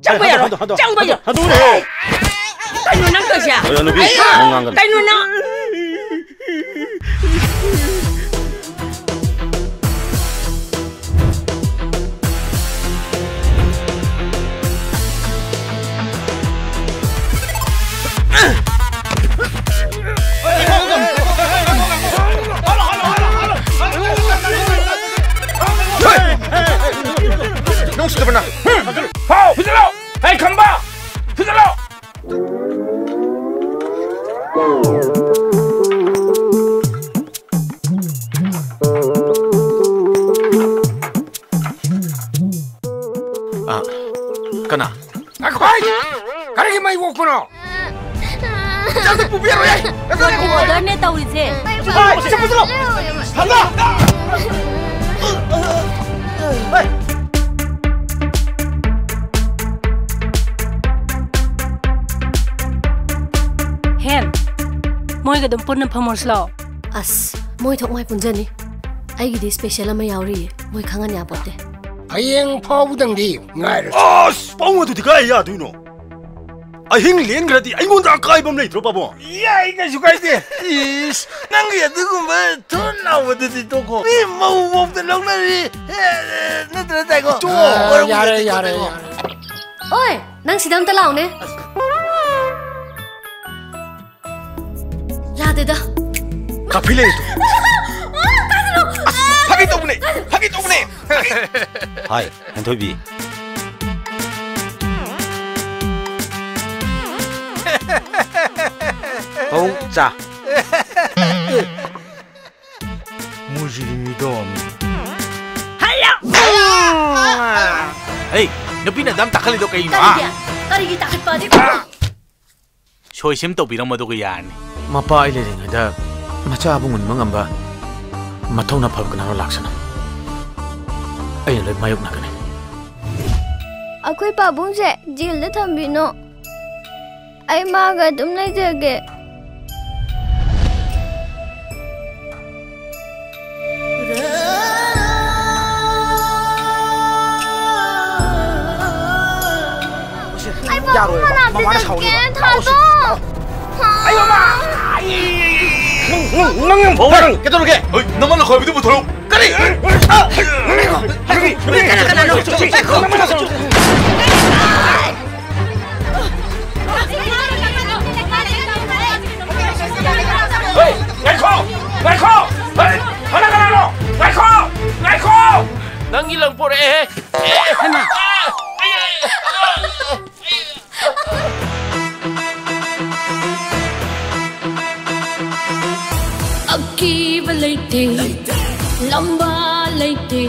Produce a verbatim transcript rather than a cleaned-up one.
ꯆꯪꯕ ꯌꯥꯔꯣꯏ꯫ ꯍꯟꯗꯣ, ꯍꯟꯗꯣ, ꯆꯪꯕ ꯍꯟꯗꯣ, ꯌꯥꯔꯣꯏ꯫ ꯍꯟꯗꯣꯅꯦ꯫ ꯀꯩꯅꯣ ꯅꯪ ꯇꯧꯏꯁꯦ? ꯑꯣꯏ, ꯅꯨꯄꯤ, ꯑꯩ ꯅꯪ ꯉꯥꯡꯒꯅꯨ꯫ ꯀꯩꯅꯣ ꯅꯪ? ꯅꯪ ꯎꯁꯤꯠꯇꯕꯅ꯫ ꯍꯥꯎ, ꯐꯨꯖꯜꯂꯣ! ꯍꯦ, ꯈꯝꯕ! ꯐꯨꯖꯜꯂꯣ! ꯑ, ꯀꯅꯥ? ꯉꯥꯏꯈꯣ! ꯀꯔꯤꯒꯤ ꯃꯩ ꯑꯣꯛꯄꯅꯣ? ꯆꯥꯛ ꯄꯨꯕꯤꯔꯣ ꯌꯥꯏ! ꯉꯥꯏꯈꯣ, ꯉꯥꯏꯈꯣ, ꯉꯥꯏꯈꯣ! ꯑꯣꯔꯗꯔꯅꯦ ꯇꯧꯔꯤꯁꯦ꯫ ꯍꯜꯂꯣ! ꯍꯜꯂꯣ! ꯍꯦꯝ, ꯃꯣꯏꯒ ꯑꯗꯨꯝ ꯄꯨꯟꯅ ꯐꯝꯃꯨꯔꯁꯤ ꯂꯥꯛꯑꯣ꯫ ꯑꯁ, ꯃꯣꯏ ꯊꯣꯛ ꯃꯥꯏ ꯄꯨꯟꯖꯅꯤ꯫ ꯑꯩꯒꯤꯗꯤ ꯁ꯭ꯄꯦꯁꯦꯜ ꯑꯃ ꯌꯥꯎꯔꯤꯌꯦ, ꯃꯣꯏ ꯈꯪꯍꯟ ꯌꯥꯄꯣꯠꯇꯦ꯫ ꯍꯌꯦꯡ ꯐꯥꯎꯕꯗꯪꯗꯤ ꯉꯥꯏꯔꯁꯤ꯫ ꯑꯁ, ꯄꯥꯕꯨꯡ ꯑꯗꯨꯗꯤ ꯀꯥꯏ ꯌꯥꯗꯣꯏꯅꯣ? ꯑꯍꯤꯡ ꯂꯦꯟꯈ꯭ꯔꯗꯤ ꯑꯩꯉꯣꯟꯗ ꯑꯀꯥꯏꯕ ꯑꯃ ꯂꯩꯇ꯭ꯔꯣ, ꯄꯥꯕꯨꯡ? ꯌꯥꯏ, ꯀꯩꯁꯨ ꯀꯥꯏꯗꯦ꯫ ꯏꯁ, ꯅꯪꯒꯤ ꯑꯗꯨꯒꯨꯝꯕ ꯊꯨꯠ ꯂꯥꯎꯕꯗꯨꯗꯤ ꯇꯣꯛꯈꯣ꯫ ꯃꯤ ꯃꯧ ꯐꯥꯎꯗ ꯂꯧꯅꯔꯤ꯫ ꯑꯦ, ꯑꯦ, ꯅꯠꯇ꯭ꯔ ꯇꯥꯏꯀꯣ? ꯇꯣꯛꯑꯣ, ꯑ, ꯃꯔꯝ ꯌꯥꯔꯦ, ꯂꯩꯇꯦ, ꯌꯥꯔꯦ, ꯇꯥꯏꯀꯣ? ꯌꯥꯔꯦ꯫ ꯑꯣꯏ, ꯅꯪ ꯁꯤꯗ ꯑꯝꯇ ꯂꯥꯛꯎꯅꯦ꯫ ꯌꯥꯗꯦꯗ꯫ ꯀꯥꯐꯤ ꯂꯩꯔꯦ ꯇꯨ꯫ ꯑꯁ, ꯐꯥꯒꯤ ꯇꯧꯕꯅꯦ, ꯐꯥꯒꯤ ꯇꯧꯕꯅꯦ꯫ ꯍꯥꯏ, ꯍꯦꯟꯊꯣꯏꯕꯤ꯫ ꯄꯥꯕꯨꯡ ꯆꯥ꯫ ꯃꯣꯏꯁꯤꯗꯤ ꯃꯤꯗꯣ꯫ ꯍꯩ, ꯅꯨꯄꯤꯅ ꯑꯗꯨꯝ ꯇꯥꯈꯠꯂꯤꯗꯣ ꯀꯩꯅꯣ, ꯍꯥ? ꯀꯔꯤꯒꯤ? ꯀꯔꯤꯒꯤ ꯇꯥꯈꯠꯄꯗꯤ? ꯁꯣꯏ ꯁꯦꯝ ꯇꯧꯕꯤꯔꯝꯕꯗꯨꯒ ꯌꯥꯔꯅꯤ꯫ ꯃꯄꯥ ꯑꯩ ꯂꯩꯔꯤꯉꯩꯗ ꯃꯆꯥꯕꯨ ꯉꯨꯟꯕ ꯉꯝꯕ ꯃꯊꯧꯅ ꯐꯕ ꯀꯅꯥꯅꯣ ꯂꯥꯛꯁꯅꯨ꯫ ꯑꯩꯅ ꯂꯣꯏ ꯃꯥꯌꯣꯛꯅꯒꯅꯤ꯫ ꯑꯩꯈꯣꯏ ꯄꯥꯕꯨꯡꯁꯦ ꯖꯦꯜꯗ ꯊꯝꯕꯤꯅꯣ꯫ ꯑꯩ ꯃꯥꯒ ꯑꯗꯨꯝ ꯂꯩꯖꯒꯦ꯫ ꯌꯥꯔꯣꯏꯕ꯫ ꯃꯃꯥꯅ ꯁꯥꯎꯅꯤꯕ꯫ ꯊꯥꯗꯣꯛ꯫ ꯑꯩ ꯃꯃꯥ! ꯅꯪ, ꯅꯪ, ꯅꯪ ꯌꯥꯝ ꯐꯥꯎꯕ ꯅꯪ ꯀꯩꯗꯧꯔꯒꯦ? ꯍꯣꯏ, ꯅꯃꯥꯅ ꯈꯣꯏꯕꯗꯨ ꯄꯨꯊꯣꯔꯛꯎ꯫ ꯀꯔꯤ? ꯀꯅꯥ, ꯀꯅꯥꯅꯣ? ꯍꯣꯏ, ꯉꯥꯏꯈꯣ! ꯉꯥꯏꯈꯣ! ꯍꯣꯏ, ꯀꯅꯥ, ꯀꯅꯥꯅꯣ? ꯉꯥꯏꯈꯣ! ꯉꯥꯏꯈꯣ! ꯅꯪꯒꯤ ꯂꯪ ꯄꯣꯔꯛꯑꯦꯍꯦ! ꯍꯩꯃꯥ! ꯑꯀꯤꯕ ꯂꯩꯇꯦ, ꯂꯝꯕꯥ ꯂꯩꯇꯦ꯫